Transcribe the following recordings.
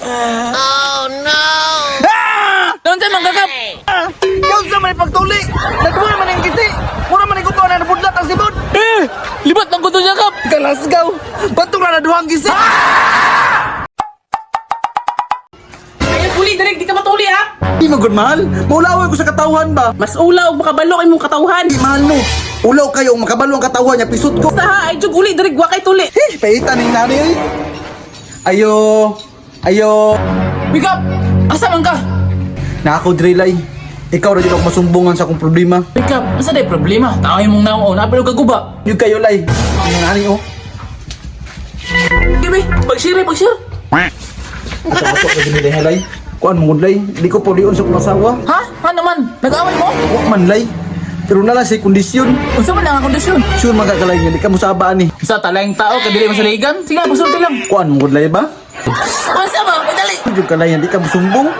Oh no! Naunsa man kakap? Ikaw sa man pagtuli. Nagduha man ang gisi. Mura man ikaw na nabudlat ang sibod. Eh, libat lang ko to siya kap. Kalasgaw. Bantong na naduhang gisi. Ay, uli, direk, di ka matuli ha. Di magod mahal. Maulaway ko sa katawhan ba? Mas ulaw, makabalo kay mong katawhan. Di mahal no. Ulaw kayo ang makabalo ang katawhan niya pisot ko. Basta ha, ay jug uli, direk, wa kay tuli. Eh, paita ni nani oy. Ayo. Ayo. Wake up! Asa man ka? Na ako drilay. Ikaw ra jud ako masumbungan sa akong problema. Wake up, asa day problema? Tawag mong naong, napilo ka guba. Yun kayo lay. Ang nani oh. Gibi, pag-share, pag-share. Ato ato ka gini lay. Kuan mo lay. Di ko pulion sa akong asawa. Ha? Ano man? Nag-away mo? Wa man lay. Pero nala sa kondisyon. Unsa man ang kondisyon? Sure magagalay niya, di ka musabaan ni. Sa talaing tao, kadili masaligan. Sige, pagsulti lang. Kuan mo lay ba? Unsa ba? Pagdali. Jud ka lay, di ka musumbong.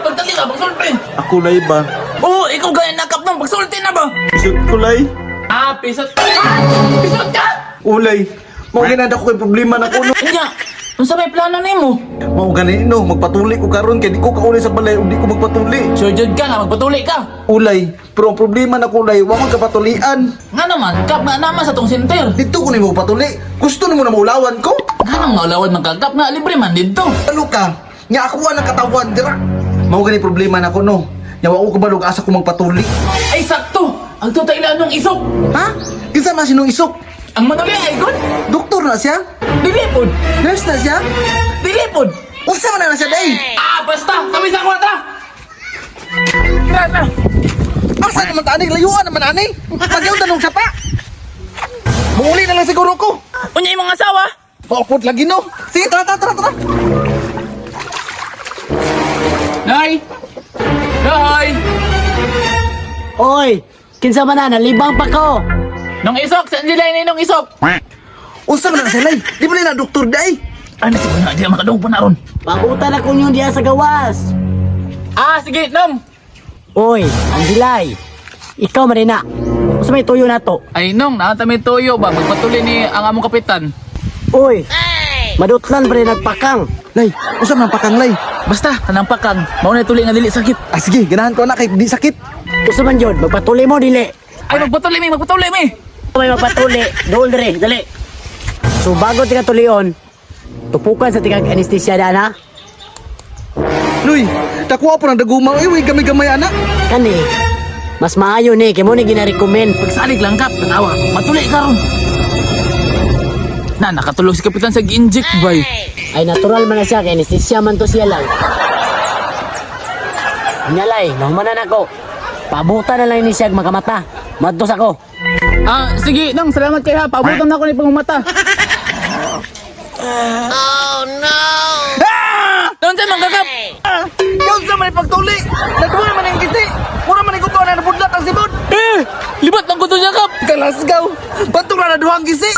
Pagdali ka, pagsulti. Ako lay ba? Oo, ikaw gaya nakap nung pagsulti na ba? Pisot ko lay. Ah, pisot. Ah, pisot ka! Ulay. Mao ginada ko kay problema na kuno. Unya, unsa may plano nimo? Mao gani no, magpatuli ko karon kay di ko kauli sa balay ug di ko magpatuli. Sure jud ka nga magpatuli ka. Ulay, pero ang problema na kulay, wa ko kapatulian. Nga naman, kap nga naman sa tong center. Dito ko nimo patuli. Gusto nimo na maulawan ko? Nga nang maulawad man kagkap nga libre man didto. Ano ka? Nga ako ang katawan dira. Mao gani problema na ko no. Nya wa ko kabalog asa ko magpatuli. Ay sakto, ang tuta ila nung isok. Ha? Kinsa man sinong isok? Ang manuli ay good. Doktor na siya? Dili pod. Nurse na siya? Dili pod. Unsa man na siya day? Ah, basta, kami sa kwarta. Tara, tara. Asa naman ta ani? Layuan naman ani. Pagyaw tanong siya pa. Muuli na lang siguro ko. Unya imong asawa. Paupod lagi no. Sige, tara tara tara tara. Nay. Nay. Oy, kinsa man na nalibang pa ko. Nung isok, saan sila ini nung isok? Unsa man na siya lay? Di ba na doktor day? Ano siguro na, di na makadungog pa na ron. Pabutan ako niyo diya sa gawas. Ah, sige, nom. Oy, Angelay. Ikaw man rin na. Unsa may tuyo nato? Ay, nong, naata may tuyo ba? Magpatuli ni ang among kapitan. Oy, madutlan pa rin nagpakang. Lay, unsa man ang pakang lay? Basta, kanang pakang. Mao na tuli nga dili sakit. Ah sige, ganahan ko na kay di sakit. Unsa man yun? Magpatuli mo dili. Ay, magpatuli mi, magpatuli mi. May magpatuli, dool dire, dali. So bago tika tulion, tupukan sa tingag anesthesia dana. Luy, takuha po ng daguma. Uy, uy, gamay-gamay ana. Kani, mas maayo ni kay mo ni gina-recommend. Pagsalig lang kap, tanawa. Matuli ka ron. Na, nakatulog si kapitan sa gi-inject bay. Ay natural man na siya kay anesthesia man to siya lang. Nyalay, mahumanan ako. Pabutan na lang ni siya makamata. Madtos ako. Ah, sige, nong, salamat kayo ha. Pabutan na ako ni pangumata. Oh no! Doon sa mga kakap. Ikaw sa man pagtuli. Nagduha man ang gisi. Mura man ikaw na nabudlat ang sibod. Eh, libat lang ko to siya kap. Kalasgaw. Bantong na naduhang gisi.